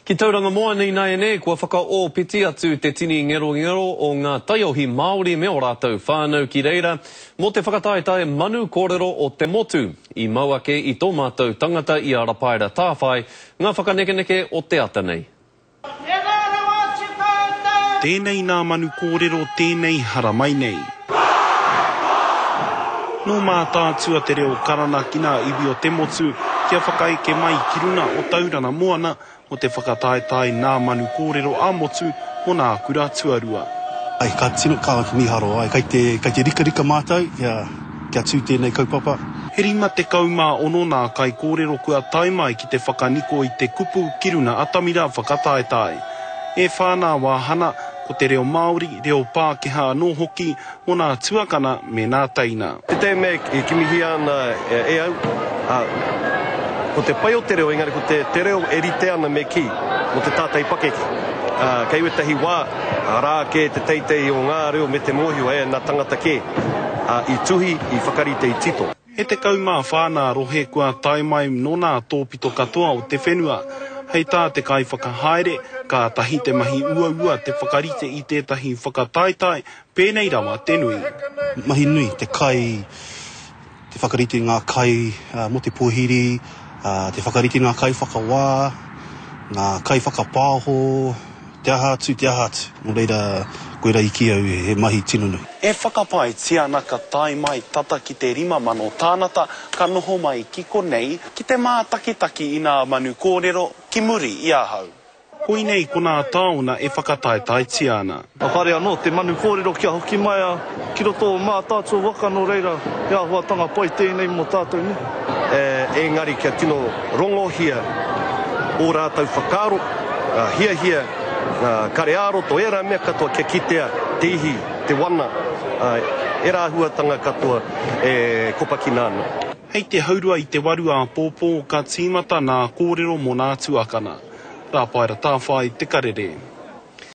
Ki Tauranga Moana ināianei, kua whakaōpiti atu te tini ngerongero o ngā taiohi Māori me ō rātou whānau ki reira mō te whakataetae manu kōrero o te motu. I mau ake i tō mātou tangata i a Rapaera Tāwhai ngā whakanekeneke o te ata nei. Tēnā rawa atu koutou! Tēnei nā manu kōrero tēnei haramai nei. Nō Mātaatua te reo karana ki nā iwi o te motu kia whakaeke mai ki runa o Taurana Moana mo te whakataetae Nā Manu Kōrero ā-Motu mo nā kura tuarua. Ai, ka tino, ka miharo, ai, kei te, kei te rikarika mātou kia, kia tū tēnei kaupapa. He 56 nā kaikōrero kua tae mai ki te whakaniko i te kupu ki runa atamira whakataetae. E whā nā wāhana, ko te reo Māori, reo Pākehā anō hoki, mō nā tuakana me nā teina. Tētahi mea e kimihia ana e au, ko te pai o te reo, engari ko te reo e rite ana me kī, mō te tātai pakeke. Kei wētahi wā, arā kē te teitei o ngā reo me te mōhio, e, nā tangata kē i tuhi, i whakarite, i tito. He 14 nā rohe kua tae mai nō nā tōpito katoa o te whenua. Hei tā te kaiwhakahaere, kātahi te mahi uaua te whakarite i tētahi whakataetae pēnei rawa te nui. Mahi nui, te kai, te whakarite i ngā kai mō te pōhiri, te whakarite i ngā kaiwhakawā, ngā kaiwhakapāho, te aha atu, te aha atu. Nō reira, koirā i kī au he mahi tino nui. E whakapaetia ana ka tae mai tata ki te 5,000 tānata ka noho mai ki konei ki te mātakitaki i nā manu kōrero ki muri i ahau. Koinei ko nā tāona e whakataetaetia ana. Ka whare anō te manu kōrero kia hoki mai a ki roto o Mātaatua waka nō reira he āhuatanga pai tēnei mō tātou nei. Engari kia tino rongohia ō rātou whakaaro, hiahia, kare ā-roto, ērā mea katoa kia kitea te ihi, te wana, ērā āhuatanga katoa e kopakina ana. Hei te haurua i te waru āpōpō ka tīmata nā kōrero mō nā tuakana. Rāpaera Tāwhai, Te Karere.